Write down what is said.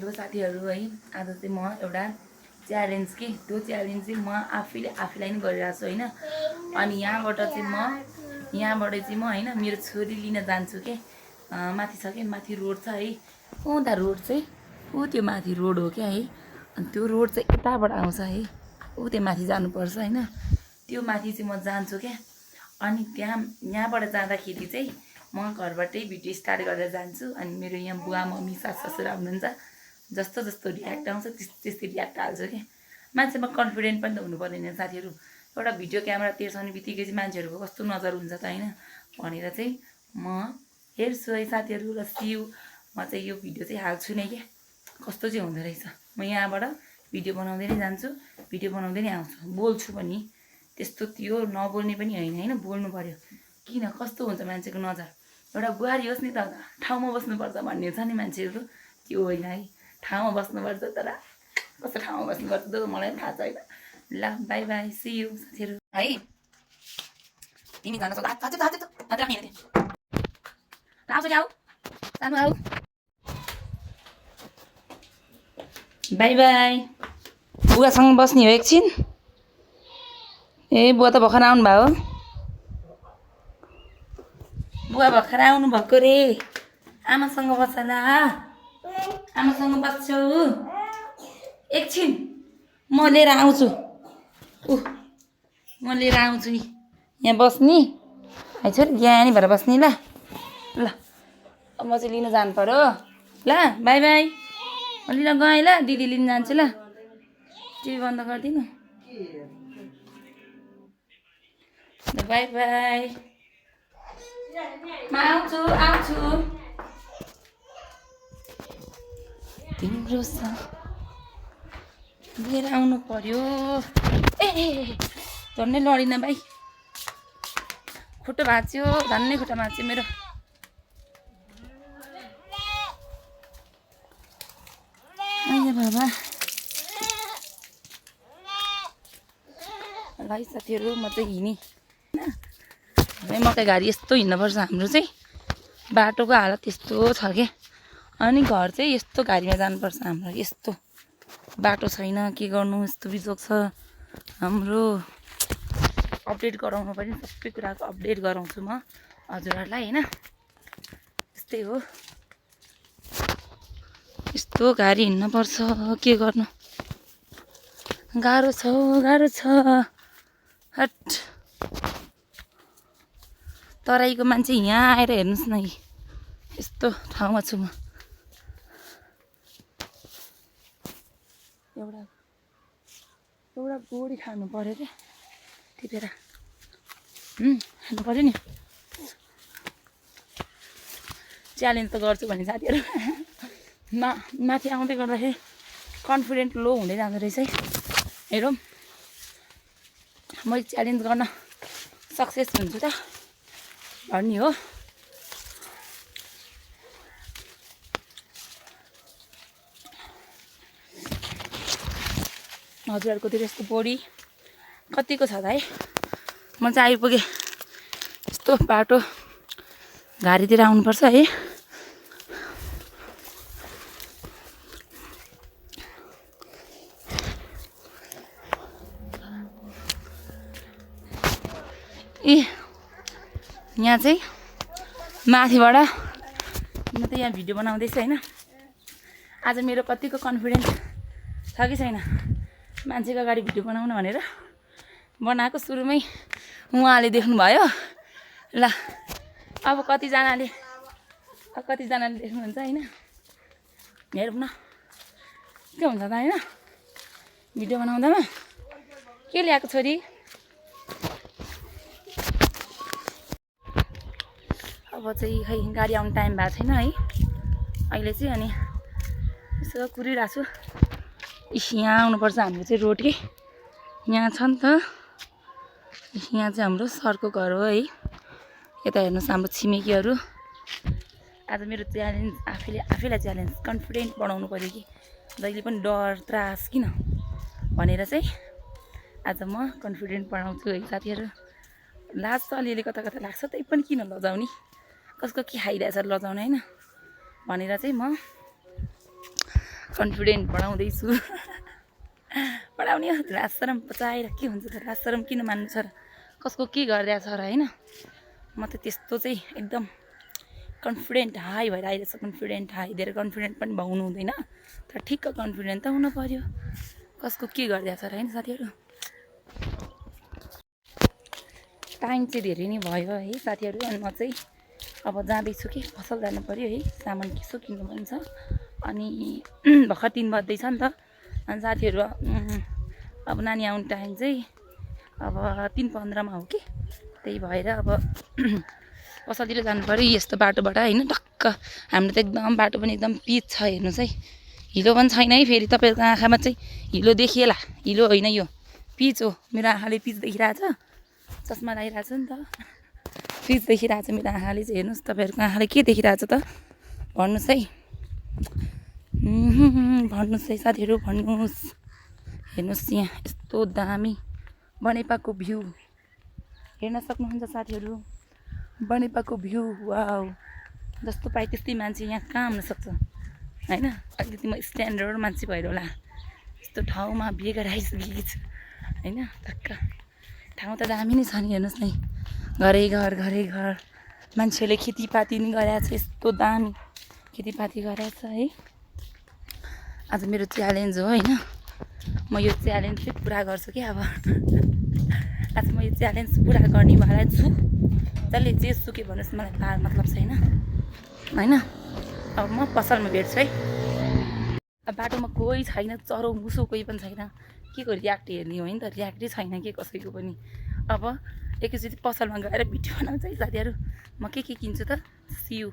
hello साथीहरू है आज चाहिँ म एउटा च्यालेन्ज के त्यो च्यालेन्ज चाहिँ म आफैलाई नै गरिरहेको छु हैन अनि यहाँबाट चाहिँ म हैन मेरो छोरी लिन जान्छु के माथि छ के माथि रोड छ है उता रोड चाहिँ उ त्यो माथि रोड हो क्या है अनि त्यो रोड चाहिँ यताबाट आउँछ है उ त्यो माथि जानुपर्छ हैन त्यो माथि चाहिँ म जान्छु के अनि त्यहाँ यहाँबाट जाँदाखेरि चाहिँ म घरबाटै भिडियो स्टार्ट गरेर जान्छु अनि मेरो यहाँ बुवा मम्मी सास ससुरा हुनुहुन्छ जस्तो जस्तो रियाक्ट आउँछ त्यस्तै रियाक्ट हाल्छु के मान्छेमा कन्फिडेन्ट पनि त हुनु पर्दैन साथीहरू एउटा भिडियो क्यामेरा तेर्साउने बित्तिकै चाहिँ मान्छेहरूको कस्तो नजर हुन्छ त हैन भनेर चाहिँ म हेर्छु है साथीहरू र सिउ म चाहिँ यो भिडियो चाहिँ हाल्छु नै के कस्तो चाहिँ हुँदो रहेछ म यहाँबाट भिडियो बनाउँदै नै जान्छु भिडियो बनाउँदै नै आउँछु बोल्छु पनि त्यस्तो त्यो नबोल्ने पनि हैन हैन बोल्नु पर्यो किन कस्तो हुन्छ मान्छेको नजर एउटा बुहारी होस् नि त ठाउँमा बस्नुपर्छ भन्ने छ नि मान्छेहरू त्यो होइन है ठाउँमा बस्नुपर्छ तर कस्तो ठाउँमा बस्नुपर्छ त मलाई पनि थाहा छैन ल बाई बाई सी यू साथीहरू है तिमी जान सक्छ हात राख्ने आउँछ क्या जानु आऊ बाई बाई बुवासँग बस्ने हो एकछिन ए बुवा त भर्खर आउनु भयो बुवा भर्खर आउनु भएको रे आमासँग बस्छ ल आमासँग बस्छु एकछिन म लिएर आउँछु म लिएर आउँछु नि यहाँ बस्ने है छोरी ज्ञानी भएर बस्ने ल ल अब म चाहिँ लिन जानु पर्यो ल बाई बाई म लिन गएँ ल दिदी लिन जान्छु ल टिभी बन्द गरिदिनु ल बाई बाई म आउँछु तिम्रो लिएर आउनु पर्यो ए झन्डै लडिन भाइ खुट्टो भाँच्यो झन्डै खुट्टा भाँच्यो मेरो बाबा ल साथीहरू म चाहिँ हिँडेँ मकै गाडी यस्तो हिँड्नुपर्छ हाम्रो चाहिँ बाटोको हालत यस्तो छ के अनि घर चाहिँ यस्तो गाडीमा जानुपर्छ हाम्रो यस्तो बाटो छैन के गर्नु यस्तो बिजोग छ हाम्रो अपडेट गराउनु पनि सबै कुराको अपडेट गराउँछु म हजुरहरूलाई हैन त्यस्तै हो यस्तो गाडी हिँड्नुपर्छ के गर्नु गाह्रो छ हट तराईको मान्छे यहाँ आएर हेर्नुहोस् न यस्तो ठाउँमा छु म एउटा गोडी खानु पर्यो क्या टिपेर खानु पर्यो नि च्यालेन्ज त गर्छु भने साथीहरू माथि आउँदै गर्दाखेरि कन्फिडेन्ट लो हुँदै जाँदो रहेछ है हेरौँ मैले च्यालेन्ज गर्न सक्सेस हुन्छु त भन्ने हो हजुरहरूको त्यो यस्तो बोडी कतिको छ त है म चाहिँ आइपुगेँ यस्तो बाटो घारीतिर आउनुपर्छ है यहाँ चाहिँ माथिबाट म त यहाँ भिडियो बनाउँदैछु होइन आज मेरो कतिको कन्फिडेन्स छ कि छैन मान्छेको अगाडि भिडियो बनाउनु भनेर बनाएको सुरुमै उहाँले देख्नुभयो ल अब कतिजनाले देख्नुहुन्छ होइन हेरौँ न के हुन्छ त होइन भिडियो बनाउँदामा के ल्याएको छोरी अब चाहिँ खै गाडी आउने टाइम भएको छैन है अहिले चाहिँ अनि यसो कुरिरहेको छु यहाँ आउनुपर्छ हाम्रो चाहिँ रोड के यहाँ छ नि त यहाँ चाहिँ हाम्रो सरको घर हो है यता हेर्नुहोस् हाम्रो छिमेकीहरू आज मेरो च्यालेन्ज आफैलाई च्यालेन्ज कन्फिडेन्ट बढाउनु पर्यो कि जहिले पनि डर त्रास किन भनेर चाहिँ आज म कन्फिडेन्ट बढाउँछु है साथीहरू लाज त अलिअलि कता लाग्छ त्यही पनि किन लजाउने कसको के खाइरहेछ लजाउने होइन भनेर चाहिँ म कन्फिडेन्ट बढाउँदैछु बढाउने हो लाज शरम बचाएर के हुन्छ त लाज शरम किन मान्नु छ र कसको के गरिरहेछ र होइन म त त्यस्तो चाहिँ एकदम कन्फिडेन्ट हाई भएर आइरहेछ कन्फिडेन्ट हाई धेरै कन्फिडेन्ट पनि हुनु हुँदैन तर ठिक्क कन्फिडेन्ट त हुनु पऱ्यो कसको के गरिरहेछ र होइन साथीहरू टाइम चाहिँ धेरै नै भयो है साथीहरू अनि म चाहिँ अब जाँदैछु कि पसल जानु पऱ्यो है सामान यसो किन्नु पनि छ अनि भर्खर 3 बज्दैछ नि त अनि साथीहरू अब नानी आउने टाइम चाहिँ अब 3:15 हो कि त्यही भएर अब पसलतिर जानु पऱ्यो यस्तो बाटोबाट होइन टक्क हाम्रो त एकदम बाटो पनि एकदम पिच छ हेर्नुहोस् है हिलो पनि छैन है फेरि तपाईँहरूको आँखामा चाहिँ हिलो देखिएला हिलो होइन यो पिच हो मेरो आँखाले पिच देखिरहेछ चस्मा लगाइरहेछ नि त पिच देखिरहेछ मेरो आँखाले चाहिँ हेर्नुहोस् तपाईँहरूको आँखाले के देखिरहेछ त भन्नुहोस् है भन्नुहोस् है साथीहरू भन्नुहोस् हेर्नुहोस् यहाँ यस्तो दामी बनेपाको भ्यू हेर्न सक्नुहुन्छ साथीहरू बनेपाको भ्यू वाउ जस्तो पाए त्यस्तै मान्छे यहाँ कहाँ हुनसक्छ होइन अलिकति म स्ट्यान्डर्ड मान्छे भएर होला यस्तो ठाउँमा बिहे गरेर आइसकेकी छु होइन टक्क ठाउँ त दामी नै छ नि हेर्नुहोस् न घरै घर मान्छेले खेतीपाती नि गरेछ यस्तो दामी खेतीपाती गरेछ है आज मेरो च्यालेन्ज हो होइन म यो च्यालेन्ज चाहिँ पुरा गर्छु कि अब आज म यो च्यालेन्ज पुरा गर्नेवाला छु जसले जे सुके भन्नुहोस् मलाई तार मतलब छैन होइन अब म पसलमा भेट्छु है अब बाटोमा कोही छैन चरो मुसो कोही पनि छैन के को रियाक्ट हेर्ने हो नि त रियाक्टै छैन के कसैको पनि अब एकैचोटि पसलमा गएर भिडियो बनाउँछ है साथीहरू म के किन्छु त सियु